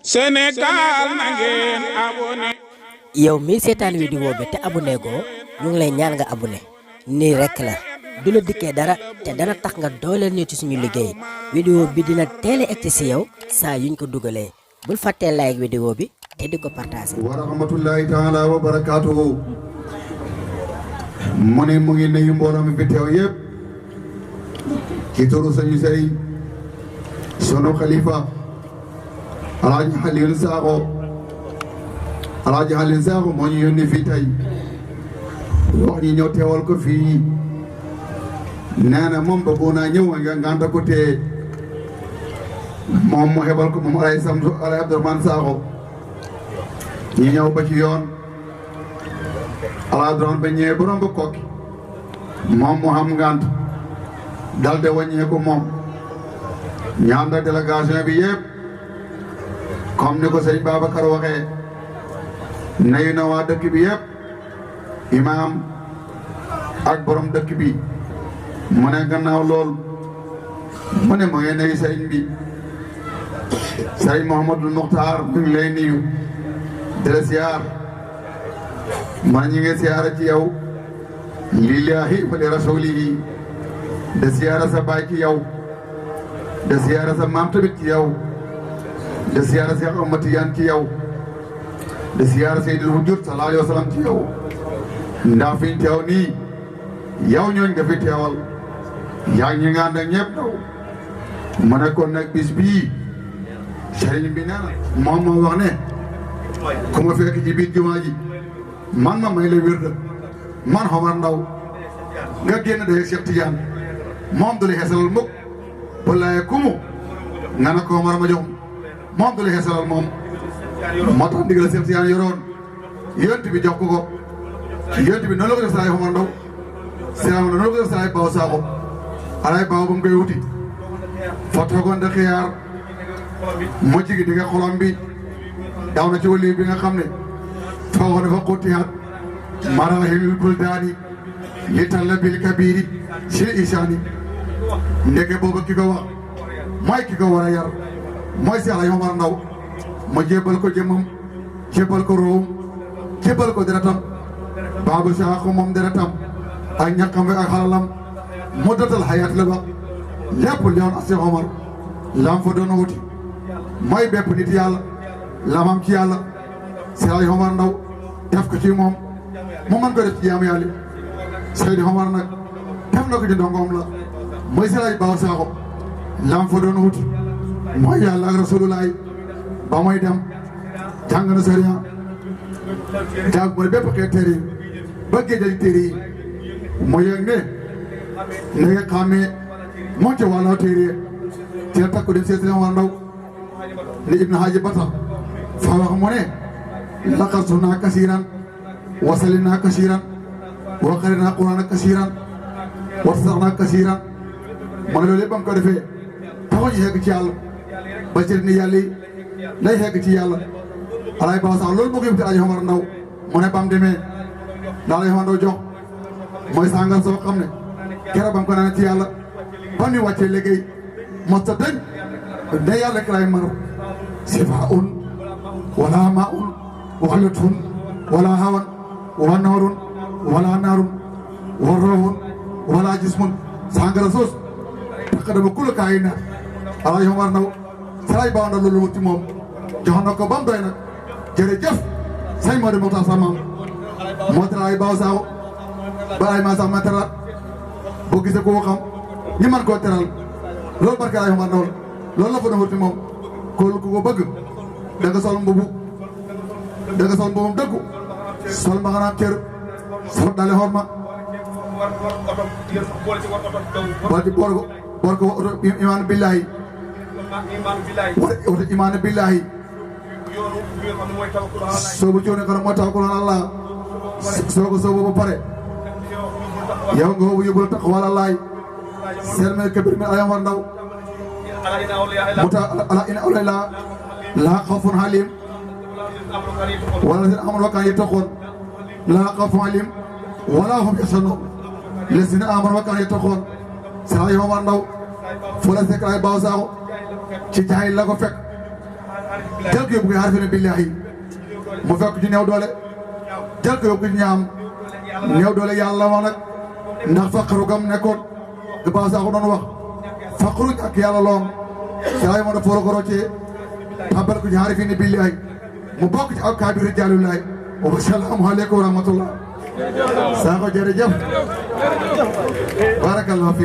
Sénégal na ngeen abonné. yow mi seetaan vidéo bi te abonné goo ñu ngi lay ñaan nga abonné nii rekk la du la dikkee dara te dana tax nga dooleel ñu ci suñu liggéey vidéo bi dina teel a egsi si yow saa yuñ ko dugalee bul fàttee like vidéo bi te di ko partager. wa rahmatullahi taala wa barakaatuhu mu ne mu ngi nuyu mbooloo mi fi teew yëpp ci turu sañu sëriñ sunu xalifa alaaji Xalil Sakho moo ñu yónni fii tey wax ñu ñëw teewal ko fii nee na moom bëggoon naa ñëw nga ngànta ko téye moom mu xebal ko moom alay Samsu alay Abdourahmane Sakho ñu ñëw ba ci yoon alaa Abdourahmane ba ñëwee borom ba kokki moom mu xam ngànt dal de wàññeeku moom ñaan ak délégation bi yëpp comme ni ko sëñ Babacar waxee nuyu na waa dëkk bi yëpp imaam ak borom dëkk bi mu ne gannaaw lool mu ne mu ngi nuyu sëriñ bi sëriñ Mouhamadul Muxtaar mu ngi lay nuyu di la siyaar mu ne ñu ngi siyaara ci yow lillaahi wa li rasuulihi de siyaara sa baay ci yow de siyaara sa maam tamit ci yow de siyaara Seex Ahmad Tijaan ci yow de siyaara Seydil Wujud sallallahu alayhi wa sallam ci yow ndax fi ñu teew nii yow ñooñ nga fi teewal yaa ngi ñi nga ànd ak ñëpp daw mu ne kon nag bis bii sëriñ bi nee na moom moo wax ne ku ma fekk ci biir jumaa ji man ma may la wérda man Omar Ndaw nga génn day Cheikh Tidiane moom du la xeesalal mukk wallaay kumu nga ne ko Omar ma jox moom du la xeesalal moom moo tax ndigal Cheikh Tidiane yoroon yonent bi jox ko yonent bi noonu la ko def salaay Omar Ndaw siram noonu la ko def salaay Baw Sakho alaay Baw ba mu koy wuti fa toogoon de xiyaar mu jigi di nga xolom bi daw na ci wali bi nga xam ne foogoon dafa xuttihaat marahilul buldaani li talla bil kabiri sil isaani ndeke booba ki ko wax mooy ki ko war a yar mooy si alaay Omar Ndaw ma jébbal ko jëmmam jébbal ko room jébbal ko deretam Babou Sakho moom deretam ak ñaqam ak xalalam mu datal xayaat la ba lépp leon ak Cheikh Omar lam fa doon wuti mooy bépp nit yàlla lamam ci yàlla si ay Omar Ndaw def ko ci moom mu mën ko def ci jaamu yàlla Seydi Omar nag def na ko ci ndongoom la mooy si ay Baw Sakho lam fa doon wuti mooy yàlla ak rasulullaay ba mooy dem jàng na sariya jàng mooy bépp xeet téere yi ba géejal téere yi mu yëg ne nga xamee moo ci wàlloo téere ci la takku dem seeti Omar Ndaw ni Ibn Haji Bata fa wax mu ne laqastunaa kasiiran wasalinaa kasiiran wa qarinaa qur'aana kasiiran wasaxnaa kasiiran mu ne loolu yëpp ba mu ko defee taxu ñu yegg ci yàlla ba ci ni yàlla yi lay yegg ci yàlla alaay Baw Sakho loolu moo ko yëg ci Alaaji Omar Ndaw mu ne bam demee daa Alaaji Omar Ndaw jox mooy sàngal soo xam ne keroog bam ko naan ci yàlla ba ñu wàccee liggéey mosta dañ ne yàlla ki lay mar sifaa'un wala maa'un wa lutfun wala hawan wa noorun wala naarun wa ruuhun wala jismun sàngara soos taqaddama kullu kaa'in Alaaji Omar Ndaw Salaay Baw Ndaw loolu wuti moom jox na ko ba mu doy nag jërëjëf sëñ Modou Mokhtar sa maam moo tax ay Baw Sakho ba ay maa sax ma teral boo gisee koo xam ñi man koo teral loolu barke Alaaji Omar Ndaw loolu la fa doon wuti moom ku ko bëgg da nga sol mbubu da nga sol mbubum dëggu sol mbaxanaam cër sol dale xorma bool ko oto imaanu billahi oto imaanu billahi soobu coone kono mooy tawakkulan Allah soogo soobu ba pare yow nga hoobu yóbbul taqwa Allahi seen mel kabir min Alaaji Omar Ndaw muta ala ina awlayla laa xawfun alayhim wala lazina aamanu wa kaanu yattaquun laa xawfun alayhim wala hum yaxzanuun lazina aamanu wa kaanu yattaquun Alaaji Omar Ndaw fu la fekk ay Baw Sakho ci jaay la ko fekk jël ko yóbbu ko xaarifina billahi mu fekk ci néew doole jël ko yóbbu ko ci ñaam néew doole yàlla wax nag ndax faqru gam nekkoon ga ba sax doon wax faqru ak yàlla loom saa yi ma da foro ko roccee tabal ko ci xaarifina billahi mu bokk ci ak kaadu rijaalullahi wa salaamu aleykum wa rahmatullah saa ko jërëjëf barakallahu fi